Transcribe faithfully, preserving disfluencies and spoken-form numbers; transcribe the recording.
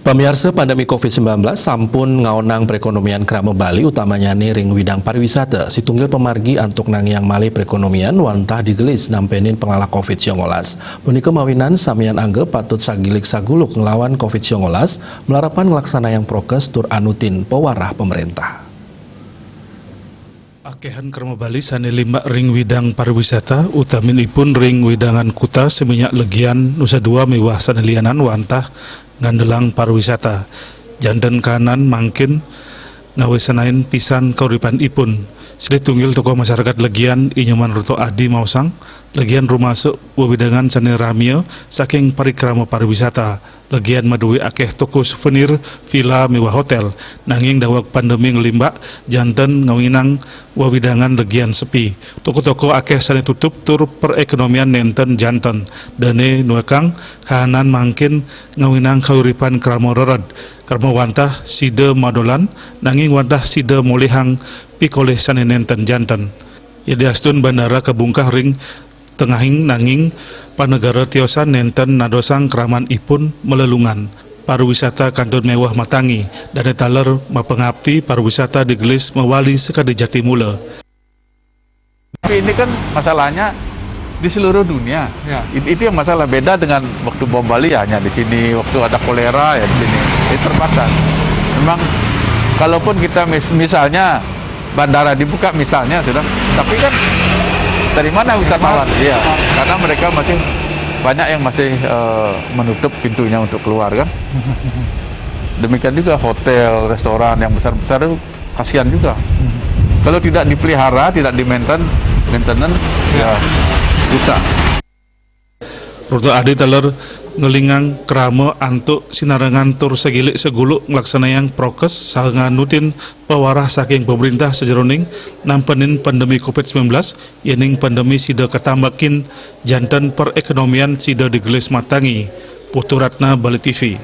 Pamiarsa, pandemi covid sembilan belas sampun ngaonang perekonomian krama Bali, utamanya ring widang pariwisata. Situnggil pamargi antuk nangiang malih perekonomian wantah digelis nampenin pangalih covid sembilan belas. Punika mawinan samian angga patut sagilik saguluk nglawan covid sembilan belas, malarapan nglaksanayang prokes tur anutin pawarah pemerintah. Akehan krama Bali sane limbak ring widang pariwisata, utaminipun ring widangan kuta seminyak legian Nusa Dua miwah sane lianan wantah ngandelang pariwisata. Janten kahanan mangkin ngawisanain pisan kauripanipun. Silih tunggil tokoh masyarakat legian I Nyoman Ruto Adi maosang, legian rumasuk wewidangan sane ramia saking parikrama pariwisata. Legian madue akeh toko suvenir, vila miwah hotel. Nanging daweg pandemi nglimbak, janten ngawinang wewidangan legian sepi. Toko-toko akeh sane tutup tur perekonomian nenten janten. Dane nuekang kahanan mangkin ngawinang kauripan krama rered. Krama wantah sida madolan, nanging wantah sida molihang pikolih sane nenten janten. Yadiastun bandara kabungkah ring tengahing, nanging panegara tiosan nenten nadosang kramanipun malelungan. Pariwisata kantun meweh matangi, dane taler mapangapti pariwisata digelis mawali sakadi jati mula. Tapi ini kan masalahnya di seluruh dunia. Ya. It- Itu yang masalah, beda dengan waktu bom Bali, ya, hanya di sini, waktu ada kolera, ya, di sini. Itu terbatas. Memang kalaupun kita mis- misalnya bandara dibuka misalnya sudah, tapi kan dari mana wisatawan? Iya, karena mereka masih banyak yang masih eh, menutup pintunya untuk keluar, kan. Demikian juga hotel, restoran yang besar-besar itu kasihan juga. Kalau tidak dipelihara, tidak di-maintain, maintenance, ya, rusak. Ruto Adi taler ngelingang krama antuk sinarengan tur sagilik saguluk nglaksanayang prokes saha nganutin pawarah saking pemerintah sajeroning nampenin pandemi covid sembilan belas, yening pandemi sida katambakin janten perekonomian sida digelis matangi. Putu Ratna, Bali T V.